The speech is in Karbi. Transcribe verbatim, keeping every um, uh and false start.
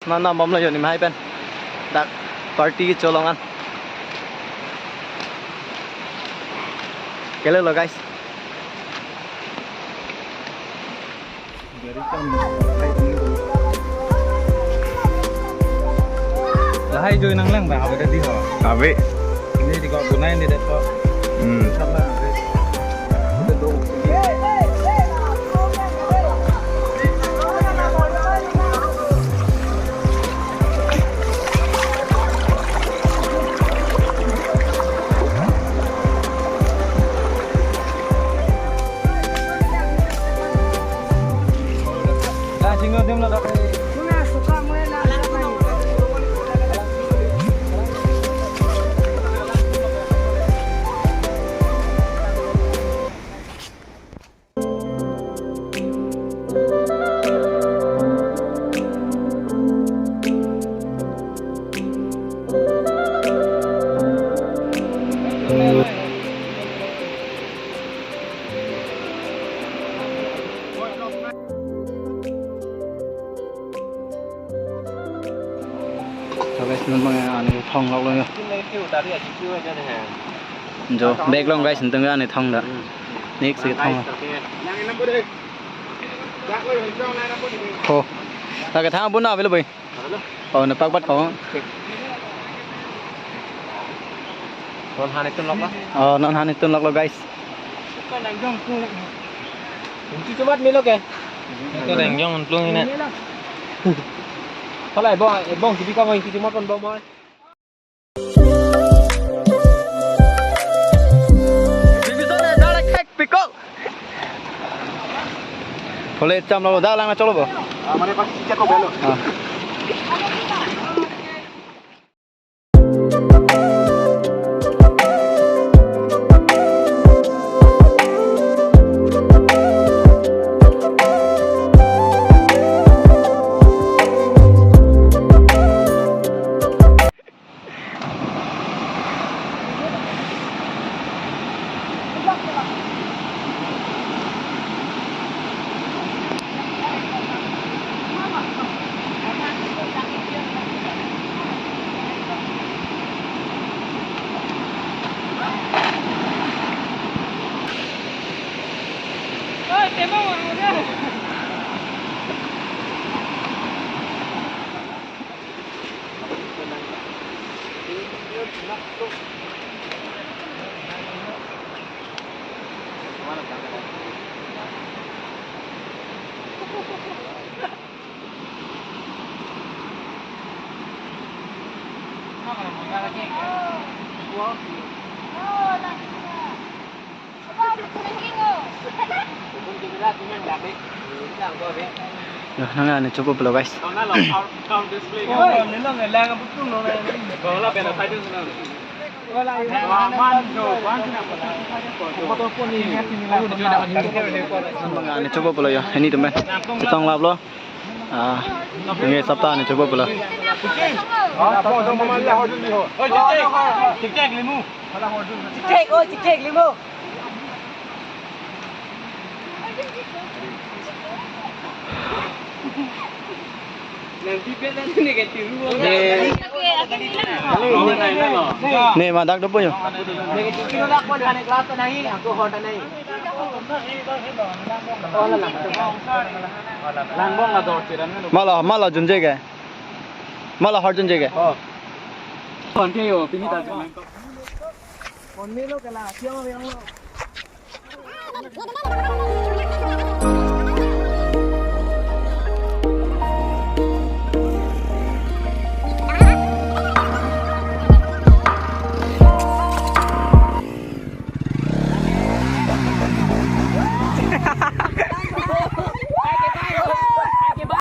Nana bomlo yo nimhai pen. Dak party cholong an. Kele lo guys. Lahai joi nang lang ba, habe tadi ho. Habe. Ini di kau punai ini deh kok. Hmm. Sama. So guys, non bang ani thonglok lo yo. Jo, bag long guys, ntung ani thong da. Next ke thong. Ho. Lake thang bun na avelo boy. Oh, na pakpat ko. Non han itum lok la. Oh, non han itum lok lo guys. Kunci cuma melo ke. Itu rengjong untung ini. Kalau ebong, ebong jadi kamu kunci cuma kon bawa. Pikol. Hole cham lo, dak lang na cholo bo. Ah, mane pas cek ko belo. Ah. Yo, nang ani chopo pulo guys. Nang ani chopo pulo yo, ini teman. Chetong lap lo. Ah, ini sapta ni chopo pulo. Cek, oh, cek, limo. Ne ma dak dopo yo. Mala, mala junje ke. Mala hor junje ke.